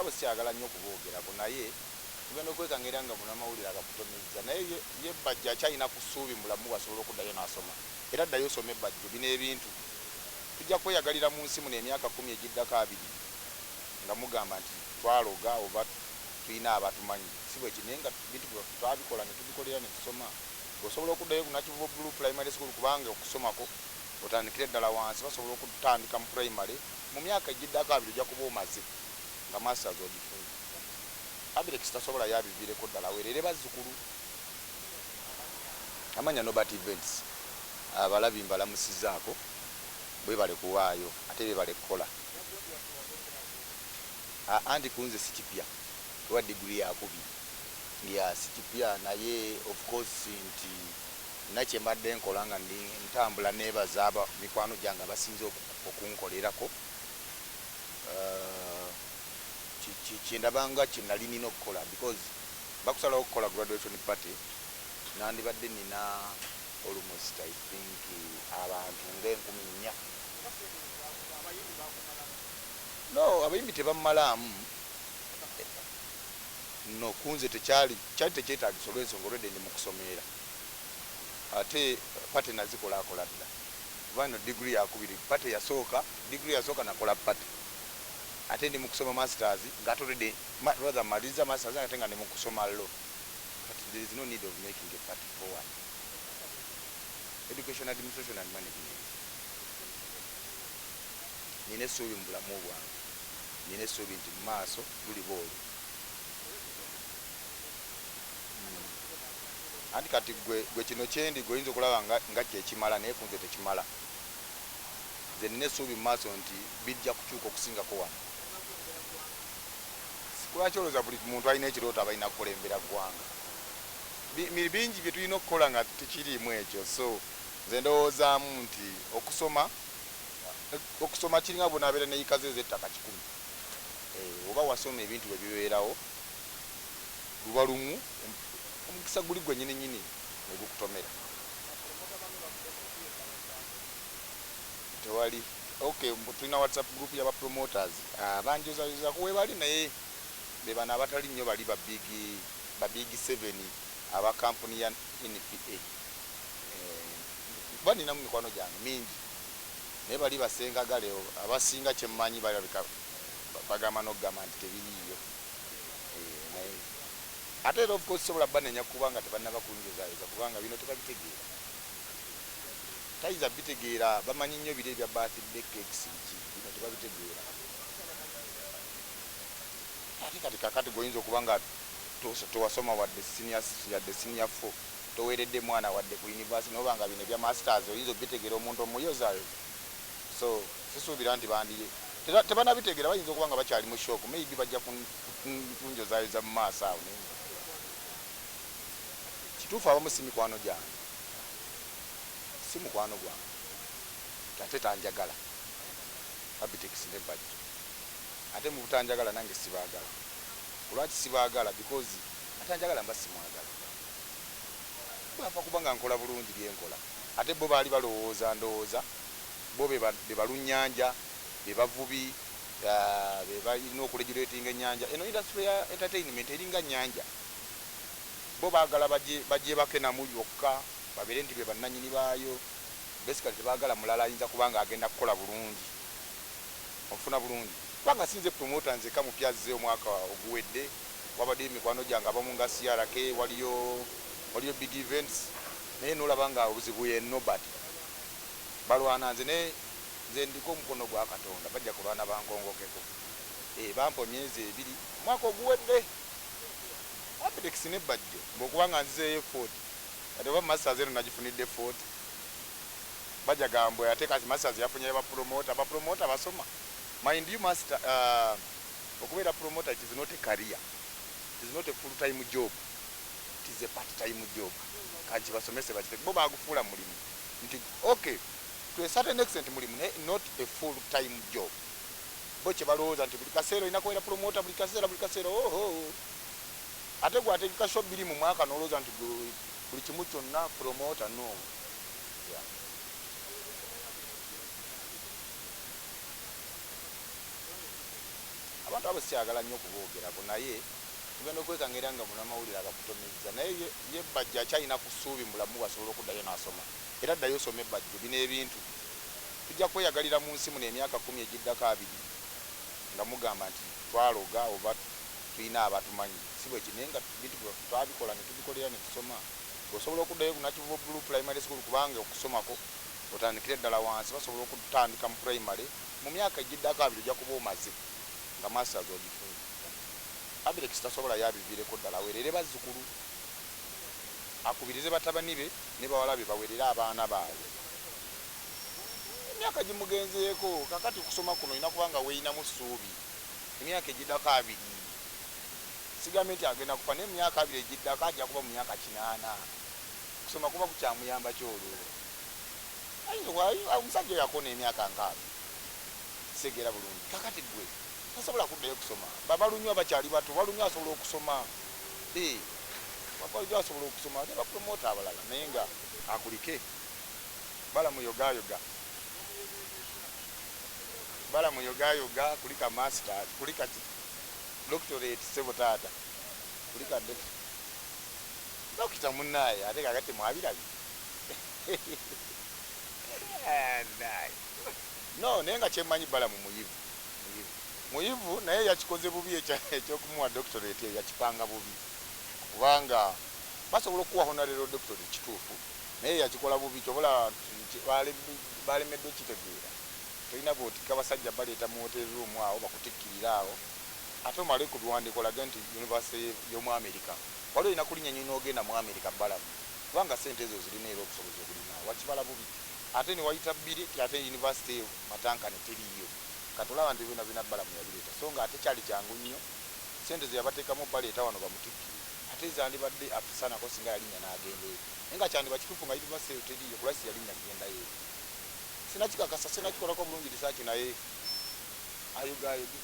Abo sikyagala nnyo okuboogerako, naye ogenda okwekanga era nga munamawulire agakutomezza. Naye ye Bajjo akyalina ku ssuubi mu bulamu bwe, asobola okuddayo n'asoma. Era ddayo osome, Bajjo. Bino ebintu tujja kweyagalira mu nsi muno emyaka 10 egiddako 20 nga mugamba nti twaloga oba tulina abatumanyi. Si bwe kiri, naye nga bintu byaffe twabikola ne tubikolera ne tusoma. Osobola okuddayo ku Nakivubo Blue Primary School, kubanga okusomako otandikire ddala wansi. Basobola okutandika mu primary, mu myaka egiddako 20 ojja kuba omaze nga masters ogifunye. Abitex tasobola, yabiviireko ddala, aweerere bazzukulu. Amanya Nobert Events. Abalabi mbalamusizaako, bwebale kuwaayo ate bebale kukola. Anti kunze si kipya kuba diguri yakubiri ya si kipya, naye of course nti nina kyembadde nkola nga ndi ntambula. Neebaza aba mikwano gyange abasinze okunkolerako. Kyendabanga kyenali nina okukola, because bakusalawo okukola graduation party, nandibadde nina almost, I think, abantu nga 4000. No, abayimbi tebamumalaamu. No, kunze tekyali, kyali tekyetagisa, olw'ensonga olwedde ndi mu kusomeera, ate party nazikolakola dda, kuba no diguri yakubiri. Party yasooka, diguri yasooka nakola party, ate ndi mu kusoma masters, nga ate already rather maliriza masters, ate nga ndi mu kusoma law. But there is no need of making a party for what? Education administration and management. Nina essuubi mu bulamu bwange, nina essuubi nti mu maaso luliba olwo. Anti kati gwe kino kyendi, gwe oyinza okulaba nga kyekimala, naye kunze tekimala. Nze nina essuubi mu maaso nti bijja kukyuka okusingako wano. Lwaki olowooza buli muntu alina ekirooto aba alina kukulembera ggwanga? Bingi bye tulina okukola nga tekiriimu ekyo. So nze ndowoozaamu nti okusoma kiringa bwonaabeera ne yiika zo ez'ettaka 100. Oba wasoma, ebintu bwe bibeerawo luba lumu, omukisa guli gwe nyini nyini ne gukutomera. Tewali. Okay, tulina WhatsApp group y'aba promoters, banjozayozaako webali, naye be bano abatali nnyo, bali ba big seven aba kampuni ya NPA. Kuba ninamu mikwano gyange mingi, naye bali basengagale abasinga kyemmanyi balabika bagamba n'okugamba nti tebiriiyo. Naye ate era of course sobola banenya kubanga tebannaba kunjozaayoza, kubanga bino tebabitegeera, tayinza bitegeera. Bamanyi nnyo biri ebya birthday cakes, biki, bino tebabitegeera. Ate kati kakati gweoyinza okuba nga tewasoma wadde senior, yadde senior four, toweeredde mwana wadde ku university, noba nga bino ebya masters oyinza obitegeera, omuntu omuyozaayoza. So sisuubira nti bandi tebanabitegeera. Bayinza okuba nga bakyali mu shock, maybe bajja kunjozaayoza mu maaso awo. Naye kituufu, abamu si mikwano gyange, si mukwano gwange ate tanjagala. Abitex ne Bajjo, ate mu butanjagala nange sibaagala. Lwaki sibaagala? Because atanjagala mba simwagala, bafa kubanga nkola bulungi byenkola. Ate bo baali balowooza, ndowooza bo be balunnyanja, be bavubi, be balina okuregulatinga ennyanja eno. Industry ya entertainment eringa nnyanja, bo baagala bagyebake namu yokka, babeere nti be bannanyini baayo. Basically tebaagala mulala ayinza kubanga agenda kukola bulungi, ofuna bulungi, kubanga sinze promoter nzeka mupya azze omwaka oguwedde. Wabaddeyo mikwano gyange abamu nga CRK, waliyo big events, naye nolaba nga obuzibu ye Nobert, balwana. Nze ne nze ndiko omukono gwa Katonda, bajja kulwana bankongokeko. Bampa emyezi 2 omwaka oguwedde, Abitex ne Bajjo, ngaokubanga nzizeeyo 40. Kati oba masters eno nagifunidde 40, bajja gambwe ate kati masters yafunye bapromota. Bapromota basoma. Mind you, master, okubeera promoter, it is not a career, it is not a full time job, it is a part time job. Kanki basomese bakite, bo bagufuula mulimu nti okay, to a certain extent mulimu, naye not a full time job. Bo kye balowooza nti buli kaseera olina kubeera promoter, buli kaseera, buli kaseera. Oho, ate gwe ategeka show 2 mu mwaka, n'olowooza nti buli kimu kyonna promoter. No, yeah. Abantu abo sikyagala nnyo okuboogerako, naye tugenda okwekanga era nga munamawulire agakutomezza. Naye ye Bajjo akyalina ku ssuubi mu bulamu bwe, asobola okuddayo n'asoma. Era ddayo osome, Bajjo. Bino ebintu tujja kweyagalira mu nsi muno emyaka 10 egiddako 20 nga mugamba nti twaloga oba tulina abatumanyi. Si bwe kiri, naye nga bintu twabikola ne tubikolera ne tusoma. Osobola okuddayo ku Nakivubo Blue Primary School, kubanga okusomako otandikire ddala wansi. Basobola okutandika mu primary, mu myaka egiddako 20 ojja kuba omaze nga masters ogifunye. Abitex tasobola, yabiviireko ddala. Aweerere bazzukulu, akubirize batabani be ne bawala be baweerere abaana baabwe. Emyaka gimugenzeeko. Kakati okusoma kuno olina kubanga weeyinamu ssuubi. Emyaka egiddako 20, sigambye nti agenda kufa, naye mu myaka 20 egiddako ajja kuba mu myaka 80. Kusoma kuba kukyamuyamba kyolwo. Ayinza omusajja oyo akona emyaka 60, segera bulungi. Kakati gwe tasobola kuddayo kusoma? Babalunywa bakyali bato. Balunywa asobola okusoma. Balunywa asobola okusoma ne bapromota abalala, naye nga akulike. Balamuyogayoga, balamuyogayoga. Kulika master, kulika ki, doctorate. Sebo taata, kulika dokita munaaye. Ate kakati mwabirabye naye no, naye nga kyemmanyi, Balamu muyivu, muyivu, muyivu, naye yakikoze bubi. Ekyokumuwa doctorate eyo yakipanga bubi, kubanga basobola okuwa honorary doctorate, kituufu, naye yakikola bubi. Kyobola balemeddwe kitegeera. Tolina bwotikka basajja, baleeta mu hotel room awo, bakutikkirira awo, ate omale ku biwandiiko olage nti university y'omu America. Wali olina kulinnya nyonyi n'ogenda mu America, Balamu, kubanga sente ezo zirina era obusobozi obulina. Wakibala bubi. Ate ne wayita bbiri ti ate university eyo matankane teriiyo. Kati olaba nti byona byona Balamu yabireeta, so nga ate kyali kyangu nnyo. Sente ze yabateekamu baleeta wano bamutikkire, ate zandibadde afisanako singa yalinnya n'agenda eyo. Naye nga kyandiba kituufu nga university eyo teriiyo, kulwaki yalinnya kugendayo eyo? Sinakikakasa, sinakikolako bulungi research, naye ayogayoge.